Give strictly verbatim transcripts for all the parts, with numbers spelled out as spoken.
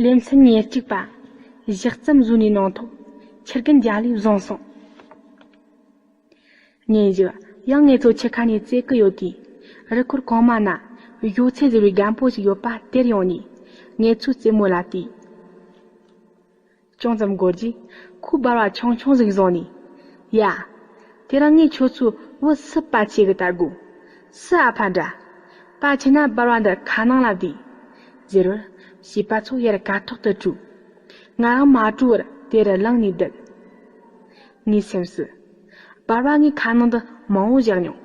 ལེ་ཚན་ཉེར་གཅིག་པ། ཞག་ཙམ་བཟོས་ནས་གནང་ཐོག་ཕྱིར་རྒན་རྒྱ་ལས་བཟུང་སོང་། ཉིན་ཞིག་ཡང་ངེད་ཚོ་ཆུ་ཁ་ནས་རྩེད་ཀི་ཡོད་དུས། རི་སྐོར་གོང་མ་ན་ཡོད་ཚད་ཟེར་བའི་རྒན་པོ་ཞིག་ཡོད་པ་དེར་ཡོང་ནས་ངེད་ཚོའི་རྩེད་མོ་ལ་བལྟས། ཅུང་ཙམ་འགོར་རྗེས་ཁོས་སྦལ་བ་ཆུང་ཆུང་ཟིག་བཟུང་ནས། ཡ། དེ་རིང་ངས་ཁྱོད་ཚོའི་བུ་སུ་པ་ཆེ་གི་ལྟ་དགོས། སུ་ཨ་ཕ་འདྲ། པ་ཆེ་ན་སྦལ་བ་འདི་ཁ་ནང་ལ་བསྡུས། ཟེར་བར་བྱིས་པ་ཚོ་ཡར་དཀའ་ཐོག་ཏུ་བྲོས། ང་རང་མ་བྲོས་བར་དེར་ལངས་ནས་བསྡད། ངའི་སེམས་སུ། སྦལ་བ་ངའི་ཁ་ནང་དུ་མང་བོ་བཞག་མྱོང་།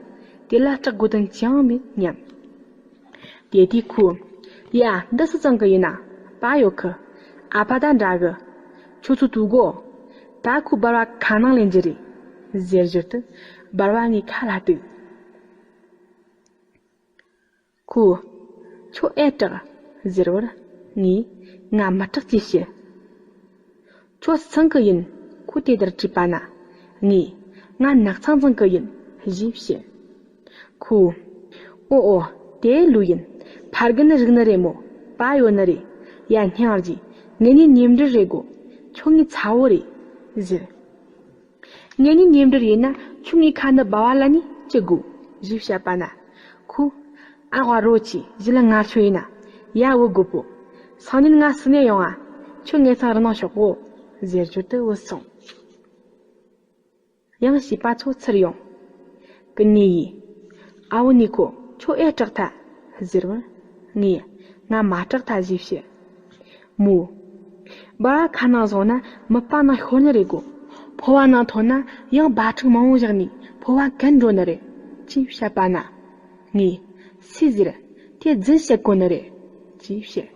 དེ་ལ་སྐྲག་དགོས་དོན་ཅང་མེད་སྙམ། དེ་དུས་ཁོས། ཡ། འདི་སུ་ཚང་གི་ཡིན་ན། པ་ཡོད་གི། ཨ་ཕ་དང་འདྲ་གི། ཁྱོད་ཚོ་དུས་གོ། ད་ཁོས་སྦལ་བ་ཁ་ནང་ལེན་རྒྱུ་རེད། ཟེར་ཞོར་དུ་སྦལ་བ་ངའི་ཁ་ལ་གཏུགས། ཁོས། ཁྱོད་ཨེ་སྐྲག་ཟེར་བར། ངས། ང་མི་སྐྲག་ཅེས་བཤད། ཁྱོད་སུ་ཚང་གི་ཡིན། ཁོས་དེ་ལྟར་དྲིས་པ་ན། ངས། ང་ནགས་ཚང་ཚང་གི་ཡིན་ཞེས་བཤད། ཁོས། ཨོ་ཨོ། དེ་ལོས་ཡིན། ཕ་རྒན་ནི་རིག་ནི་རེད་མོ། པ་ཡོད་ནི་རེད། ཡ། སྙིང་རྗེ། ངེད་གཉིས་མཉམ་འབྲེལ་རེད་གོ། ཁྱོད་ངའི་ཚ་བོ་རེད། ཟེར། ངེད་གཉིས་མཉམ་འབྲེལ་ཡིན་ན་ཁྱོད་ངའི་ཁ་འདི་སྦལ་བ་ལ་ནི་ཅི་དགོས་ཞེས་བཤད་པ་ན། ཁོས། ཨ་ཝ་རོ་ཆེ་ཞི་ལ་ངར་ཆོ་ཡིན་ན། ཡ། བུ་རྒོད་པོ། སང་ཉིན་ང་སུ་ནས་ཡོང་ང་། ཁྱོད་ངེད་ཚང་རི་ནང་ཤོག་གོ། ཟེར་ཞོར་དུ་བུད་སོང་། ཡང་བྱིས་པ་ཚོ་ཚུར་ཡོང་། ཀུན་ནེ་ཡིས། ཨ་བོ་ནི་ཁོ་ཁྱོད་ཨེ་སྐྲག་ཐལ། ཟེར་བར། ངས། ང་མ་སྐྲག་ཐལ་ཞེས་བཤད། མོས། སྦལ་བ་ཁ་ནང་བཟུང་ན་མིད་པ་ནང་ཤོར་ནི་རེད་གོ། ཕོ་བ་ནང་ཐོན་ན་ཡང་སྦལ་ཕྲུག་མང་བོ་བཞག་ནས་ཕོ་བ་གན་འགྲོ་ནི་རེད། ཅེས་བཤད་པ་ན། ངས། སུས་ཟེར། དེ་རྫུན་བཤད་གོ་ནི་རེད། ཅེས་བཤད།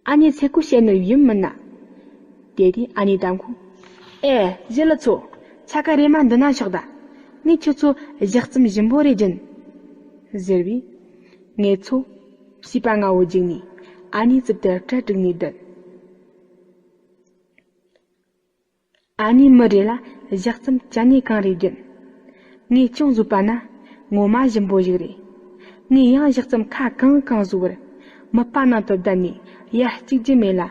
ཨ་ནེ་ཚེ་སྐུ་བཤད་ནི་ཡིན་མིན་ན། དེ་དུས་ཨ་ནེ་དམ་ཁོས། ཨེ། ཞི་ལི་ཚོ། ཆ་ཀ་རེ་མ་འདི་ན་ཤོག་ད། ངས་ཁྱོད་ཚོ་ཞག་ཙམ་ཞིམ་པོ་རེ་སྦྱིན། ཟེར་བས། ངེད་ཚོ། བྱིས་པ་ལྔ་བོ་བརྒྱུགས་ནས་ཨ་ནེའི་རྩིབ་ཏུ་གྲལ་བསྒྲིགས་ནས་བསྡད། ཨ་ནེས་མི་རེ་ལ་ཞག་ཙམ་ཅ་ནེ་གང་རེ་སྦྱིན། ངས་ཅུང་ཟོས་པ་ན་ངོ་མ་ཞིམ་པོ་ཞིག་རེད། ངས་ཡང་ཞག་ཙམ་ཁ་གང་གང་ཟོས་པར་མིད་པ་ནང་དུ་བསྡད་ནས་ཡར་གཅིག་རྒྱུ་མེད་ལ་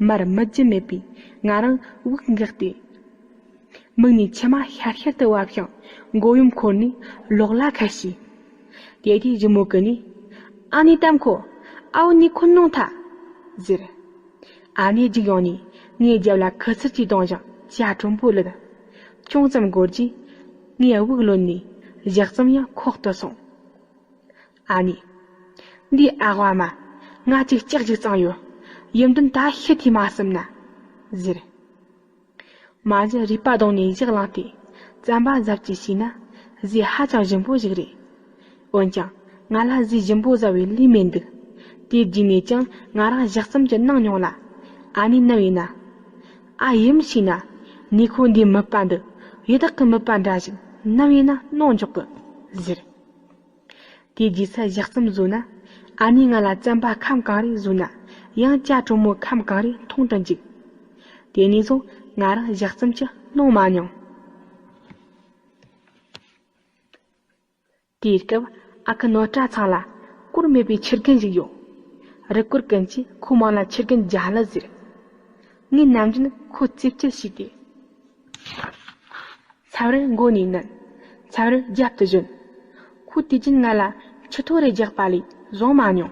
མར་མིད་རྒྱུ་མེད་པས་ང་རང་དབུགས་འགགས་ཏེ། མིག་ནས་མཆི་མ་ཤར་ཤར་དུ་བབས་ཤིང་མགོ་ཡོམ་འཁོར་ནས་ལོག་ལ་ཁ་ཕྱེས། དེ་དུས་ཞི་མོ་ཀུན་ནེས། ཨ་ནེ་དམ་ཁོ། ཨ་བོ་ནི་ཁོ་ནོངས་ཐལ། ཟེར། ཨ་ནེ་རྒྱུགས་ཡོང་ནས་ངའི་རྒྱབ་ལ་ཁུ་ཚུར་གྱིས་བརྡུངས་ཤིང་ཇ་དྲོན་པོ་བླུད། ཅུང་ཙམ་འགོར་རྗེས་ངའི་དབུགས་ལོན་ནས་ཞག་ཙམ་ཡང་ཁོག་ཏུ་སོང་། ཨ་ནེ། འདི་ཨ་ཝ་མ། ང་ཅིག་ལྕགས་ཅིག་གཙང་ཡོད། ཡུམ་དོན་ད་ཤི་དུས་མ་བསམ་ན། ཟེར། མ་གཞི་རུས་པ་བརྡུངས་ནས་ཞག་ལངས་ཏེ་རྩམ་པ་ཟ་བཅུག་བྱས་ན་ཟས་ཧ་ཅང་ཞིམ་པོ་ཞིག་རེད། འོན་ཀྱང་ང་ལ་ཟས་ཞིམ་པོ་ཟ་བའི་ལུས་མེད་འདུག་དེ་རྗེས་ནས་ཀྱང་ང་རང་ཞག་ཙམ་གྱི་གནང་མྱོང་ལ། ཨ་ནེ་ནམ་ཡིན་ན། ཨ་ཡིན་ཞིག་ན། ནི་ཁོ་འདིའི་མིད་པ་འདི་ཡི་དྭགས་ཀྱི་མིད་པ་འདྲ་ཞིག་ནམ་ཡིན་ན་གནོང་འཇོག་གི། ཟེར། དེ་རྗེས་སུ་ཞག་ཙམ་ཟོས་ན། ཨ་ནེས་ང་ལ་རྩམ་པ་ཁམ་གང་རེ་བཟོས་ན། ཡང་ཇ་དྲོན་མོ་ཁམ་གང་རེ་འཐུང་དུ་འཇུག་དེ་ནས་བཟུང་ང་རང་ཞག་ཙམ་གྱི་གནོང་མ་མྱོང་། དེའི་སྐབས་ཨ་ཁུ་ནོར་བཀྲ་ཚང་ལ་སྐོར་མེད་པའི་ཁྱི་རྒན་ཞིག་ཡོད། རི་སྐོར་ཀུན་གྱིས་ཁོའི་མིང་ལ་ཁྱི་རྒན་རྒྱ་ལོ་ཟེར། ངས་ནམ་རྒྱུན་ཁོ་རྩེ་སྤྱད་བྱས་ཏེ། མཚམས་རེར་མགོ་ནས་མནན། མཚམས་རེར་རྒྱབ་ཏུ་བཞོན། ཁོས་དུས་རྒྱུན་ང་ལ་མཆུ་ཏོ་རེ་རྒྱག་པ་ལས་བཟུང་མ་མྱོང་།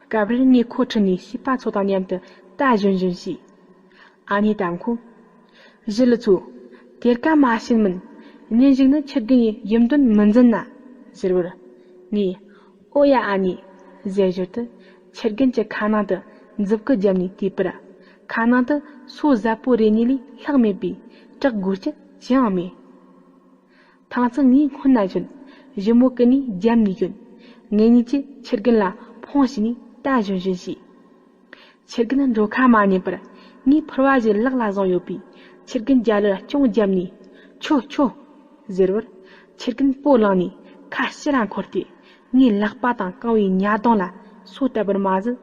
སྐབས་རེར་ངས་ཁོ་ཁྲིད་ནས་བྱིས་པ་ཚོ་དང་མཉམ་དུ་རྟ་བཞོན་བཞིན་བྱས། ཨ་ནེ་དམ་ཁོས། ཞི་ལི་ཚོ། དེར་ཀ་མ་ཤེས་མིན། ཉིན་ཞིག་ནི་ཁྱི་རྒན་ཡི་ཡུམ་དོན་མི་འཛིན་ན། ཟེར་བར། ངས། ཨོ་ཡ་ཨ་ནེ། ཟེར་ཞོར་དུ། ཁྱི་རྒན་གྱི་ཁ་ནང་དུ་མཛུབ་གུ་བརྒྱབ་ནས་བལྟས་པར། ཁ་ནང་དུ་སོ་གཟབ་པོ་རེ་གཉིས་ལས་ལྷག་མེད་པས་སྐྲག་དགོས་རྒྱུ་ཅི་ཡང་མེད། ཐང་ཚང་ངའི་སྔུན་ན་བཞོན། ཞི་མོ་ཀུན་ནེ་རྒྱབ་ནས་བཞོན། ངེད་གཉིས་ཀྱིས་ཁྱི་རྒན་ལ་འཕོངས་བྱས་ནས་རྟ་བཞོན་བཞིན་བྱས། ཁྱི་རྒན་འགྲོ་ཁ་མ་ཉན་པར་ངའི་ཕུར་བ་ཞིག་ལག་ལ་བཟུང་ཡོད་པས་ཁྱི་རྒན་རྒྱ་ལོར་ཅུང་རྒྱབ་ནས། ཁྱོ་ཁྱོ། ཟེར་བར། ཁྱི་རྒན་སྤོ་ལངས་ནས་ཁ་ཕྱིར་ར་འཁོར་ཏེ། ངའི་ལག་པ་དང་རྐང་བའི་ཉྭ་གདོང་ལ་སོ་བཏབ་པར་མ་ཟད།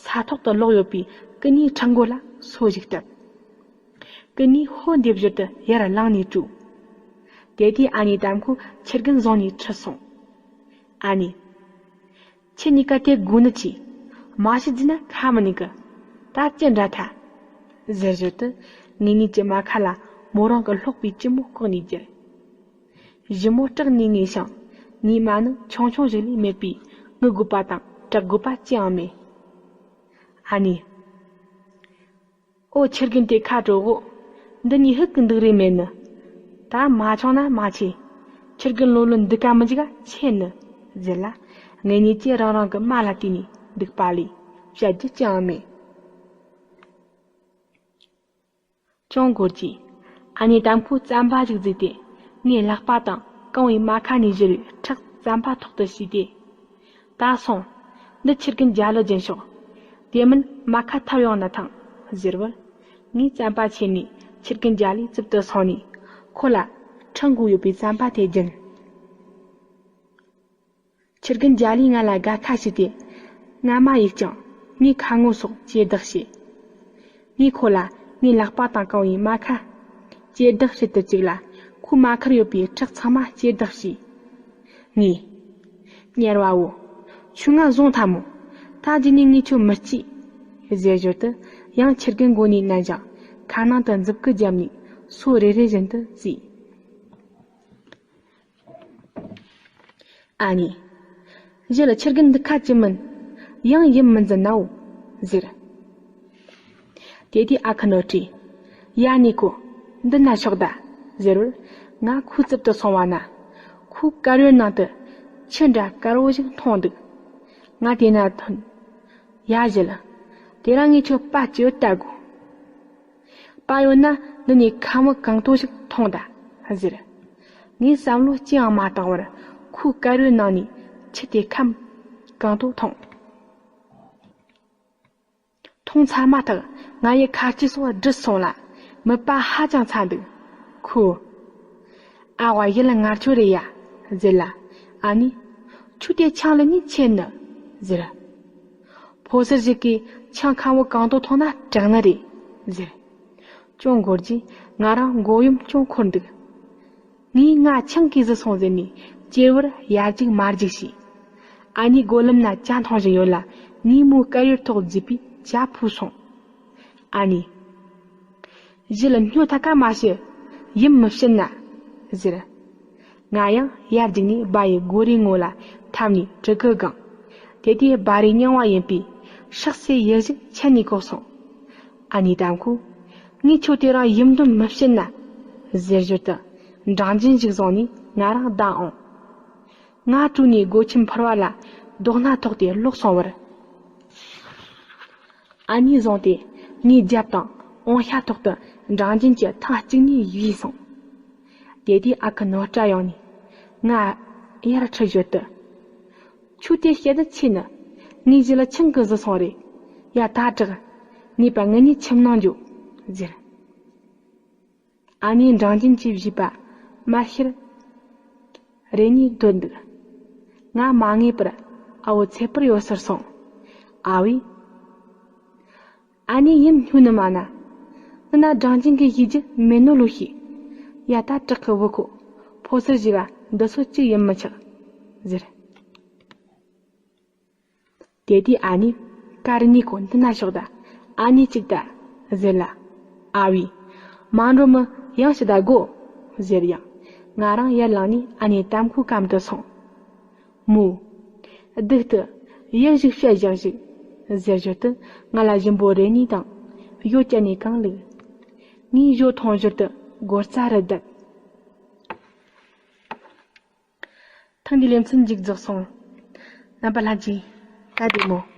ས་ཐོག་ཏུ་ལོག་ཡོད་པའི་ཀུན་ནེའི་ཕྲག་མགོ་ལ་སོ་ཞིག་བཏབ། ཀུན་ནེ་ཧོ་འདེབས་ཞོར་དུ་ཡར་ལངས་ནས་བྲོས། དེ་དུས་ཨ་ནེ་དམ་ཁོས་ཁྱི་རྒན་བཟུང་ནས་ཁྲིད་སོང་། ཨ་ནེ། ཁྱེད་གཉིས་ཀ་དེ་དགོས་ནི་ཆེ། མ་ཤི་རྫུན་ན་ཁ་མི་ཉན་གི། ད་ཅི་འདྲ་ཐལ། ཟེར་ཞོར་དུ་ངེད་གཉིས་ཀྱི་རྨ་ཁ་ལ་མོ་རང་གི་སློག་པའི་སྐྱི་མོ་བཀོག་ནས་བརྒྱུར། ཞི་མོ་སྐྲག་ནས་ངེས་ཤིང་། ངའི་རྨ་ནི་ཆུང་ཆུང་ཞིག་ལས་མེད་པས་ངུ་དགོས་པ་དང་སྐྲག་དགོས་པ་ཅི་ཡང་མེད། ཨ་ནི། ཨོ་ཁྱི་རྒན་དེ་ཁ་དྲོ་གོ། འདི་ནས་ཧུག་གི་འདུག་རེ་མེད་ནི། ད་མ་ཆུང་ན་མ་ཆེ། ཁྱི་རྒན་ལོ་ལོ་འདི་ག་མི་འཇིག་ག་ཆེ་ནི། ཟེར་ལ། ངེད་གཉིས་ཀྱིས་རང་རང་གི་རྨ་ལ་བལྟས་ནས་འདུག་པ་ལས་བཤད་རྒྱུ་ཅི་ཡང་མེད། ཅུང་འགོར་རྗེས། ཨ་ནེ་དམ་ཁོས་རྩམ་པ་ཞིག་བཟོས་ཏེ། ངའི་ལག་པ་དང་རྐང་བའི་རྨ་ཁ་ནས་བཞུར་བའི་ཁྲག་རྩམ་པ་ཐོག་ཏུ་ཞུས་ཏེ། ད་སོང་། འདི་ཁྱི་རྒན་རྒྱ་ལོ་སྦྱིན་ཤོག་དེ་མིན་རྨ་ཁ་ཐར་ཡོང་ན་ཐང་། ཟེར་བར། ངས་རྩམ་པ་ཁྱེར་ནས་ཁྱི་རྒན་རྒྱ་ལོའི་རྩིབ་ཏུ་སོང་ནས། ཁོ་ལ་ཁྲག་འགོས་ཡོད་པའི་རྩམ་པ་དེ་སྦྱིན། ཁྱི་རྒན་རྒྱ་ལོས་ང་ལ་དགའ་ཁ་ཞིག་སྟེ། རྔ་མ་གཡུགས་ཀྱང་ངའི་ཁ་ངོ་སོགས་གཅེས་བདག་བྱས། ངས་ཁོ་ལ་ངའི་ལག་པ་དང་རྐང་བའི་རྨ་ཁ། གཅེས་བདག་བྱེད་དུ་བཅུག་ལ། ཁོའི་རྨ་ཁར་ཡོད་པའི་ཁྲག་ཚང་མ་གཅེས་བདག་བྱས། ངས། གཉེར་བ་བོ། ཁྱོས་ང་བཟུང་ཐལ་མོ། ད་རྗེས་ནས་ངས་ཁྱོད་མི་གཅེས། ཟེར་ཞོར་དུ་ཡང་ཁྱི་རྒན་མགོ་ནས་མནན་ཞིང་ཁ་ནང་དུ་མཛུབ་གུ་བརྒྱབ་ནས་སོ་རེ་རེ་བཞིན་དུ་བཙུགས། ཨ་ནི། ཞི་ལུ་ཁྱི་རྒན་འདི་ཁ་ཅི་མིན། ཡང་ཡིད་མི་འཛིན་ནའོ། ཟེར། དེ་དུས་ཨ་ཁུ་ནོར་བཀྲས། ཡ་ནི་ཁོ། འདི་ན་ཤོག་ད། ཟེར་བར། ང་ཁོའི་རྩིབ་ཏུ་སོང་བ་ན། ཁོའི་དཀར་ཡོལ་ནང་དུ། ཆུ་འདྲ་དཀར་བོ་ཞིག་མཐོང་འདུག་ང་དེ་ན་ཐོན། ཡ་ཞི་ལུ། དེ་རིང་ངས་ཁྱོད་དཔའ་སྐྱིད་ལྟ་དགོས། པ་ཡོད་ན་འདི་ནས་ཁམ་བུ་གང་དོ་ཞིག་འཐུང་ད། ཟེར། ངས་བསམ་བློ་ཅི་ཡང་མ་བཏང་བར་ཁོའི་དཀར་ཡོལ་ནང་ནས་ཆུ་དེ་ཁམ་གང་དོ་འཐུང་། འཐུང་ཚར་མ་ཐག་ང་ཡི་ཁ་ལྕེ་སོགས་བསྒྲིལ་སོང་ལ། མིད་པ་ཧ་ཅང་ཚ་འདུག་ཁོས། ཨ་ཝ་ཡིད་ལ་ངར་ཆོ་རེད་ཡ། ཟེར་ལ། ཨ་ནི། ཁྱོད་དེ་ཆང་ལ་ནི་ཆེ་ནི། ཟེར། ཕོ་གསར་ཞིག་གིས་ཆང་ཁམ་བུ་གང་དོ་འཐུང་ན་དྲག་ནི་རེད། ཟེར། ཅུང་འགོར་རྗེས་ང་རང་མགོ་ཡོམ་ཅུང་འཁོར་འདུག་ངས་ང་ཆང་གིས་བཟི་སོང་ཟེར་ནས་སྐྱེར་བར་ཡར་རྒྱུག་མར་རྒྱུག་བྱས། ཨ་ནེ་སྒོ་ལམ་ན་ཇ་འཐུང་བཞིན་ཡོད་ལ། ངས་མོའི་དཀར་ཡོལ་ཐོག་བརྫིས་པས་ཇ་ཕུད་སོང་། ཨ་ནེ། ཞི་ལུ་སྨྱོ་ཐག་ཀ་མ་བྱེད། ཡིད་མི་བྱེད་ན། ཟེར། ང་ཡང་ཡར་རྒྱུག་ནས་སྦ་ཡི་སྒོ་རའི་ངོ་ལ་འཐམས་ནས་གྲི་གུ་བསྒང་། དེ་དུས་སྦ་རའི་རྙིང་བ་ཡིན་པས་ཧྲག་སེ་ཡིད་ཞིབ་ཆད་ནས་གོག་སོང་། ཨ་ནེ་དམ་ཁོས། ངས་ཁྱོད་དེ་རིང་ཡིད་འདོན་མི་བྱེད་ན། ཟེར་ཞོར་དུ་འབྲང་རྒྱན་ཞིག་བཟུང་ནས་ང་རང་བདའ་འོང་། ང་བྲོས་ནས་སྒོ་ཁྱིམ་ཕུར་བ་ལ་རྡོག་སྣ་ཐོགས་ཏེ་ལོག་སོང་བར། ཨ་ནེས་བཟུང་སྟེ་ངའི་རྒྱབ་དང་འོང་ཤ་ཐོག་ཏུ་འབྲང་རྒྱན་གྱི་ཐང་གཅིག་ནས་བཞེས་སོང་། དེ་དུས་ཨ་ཁུ་ནོར་བཀྲ་ཡོང་ནས་ང་ཡར་ཁྲིད་ཞོར་དུ། ཁྱོད་དེ་བཤད་དུ་ཆེ་ནི། ངས་ཞི་ལུ་ཆང་གིས་བཟི་སོང་རེད། ཡ་ད་དྲག་ངེས་པ་ངེད་གཉིས་ཁྱིམ་ནང་འགྱོ། ཟེར། ཨ་ནེས་འབྲང་རྒྱན་གྱིས་བཞེས་པ་མར་ཤེར་རེ་གཉིས་སྡོད་འདུག་ང་མ་ངེས་པར་ཨ་བོ་ཚེ་འཕུར་ཡོད་སར་སོང་། ཨ་བས། ཨ་ནེ་ཡིན་སྨྱོ་ནི་མ་ན། འདི་ན་འབྲང་རྒྱན་གྱིས་བཞེས་རྒྱུ་མེད་ནོ་ལོས་ཤེས། ཡ་ད་དྲག་གི་བུ་ཁོ། ཕོ་གསར་བཞེས་པ་འདི་ཚོ་གཅིག་ཡིན་མི་ཆོག་ཟེར། དེ་དུས་ཨ་ནེས་ཀ་རི་ནི་ཁོ་འདི་ན་ཤོག་ད། ཨ་ནེ་གཅིག་ད། ཟེར་ལ། ཨ་བས། མ་འགྲོ་མི་ཡང་ཞིག་ད་དགོ། ཟེར་ཡང་། ང་རང་ཡར་ལངས་ནས་ཨ་ནེ་དམ་ཁོའི་གམ་དུ་སོང་། མོས། སྡུག་ཏུ། ཡག་ཞིག་བཤད་བཞག་ཞིག་ཟེར་ཞོར་དུ་ང་ལ་ཞིམ་པོ་རེ་གཉིས་དང་། ཞོ་བཅད་ནས་གང་བླུགས། ངས་ཞོ་འཐུང་ཞོར་དུ་སྒོ་རྩ་རུ་བསྡད། ཐེངས་འདིའི་ལེ་ཚན་མཇུག་རྫོགས་སོང་། རྣམ་པ་ལྷན་རྒྱས། ད་བདེ་མོ།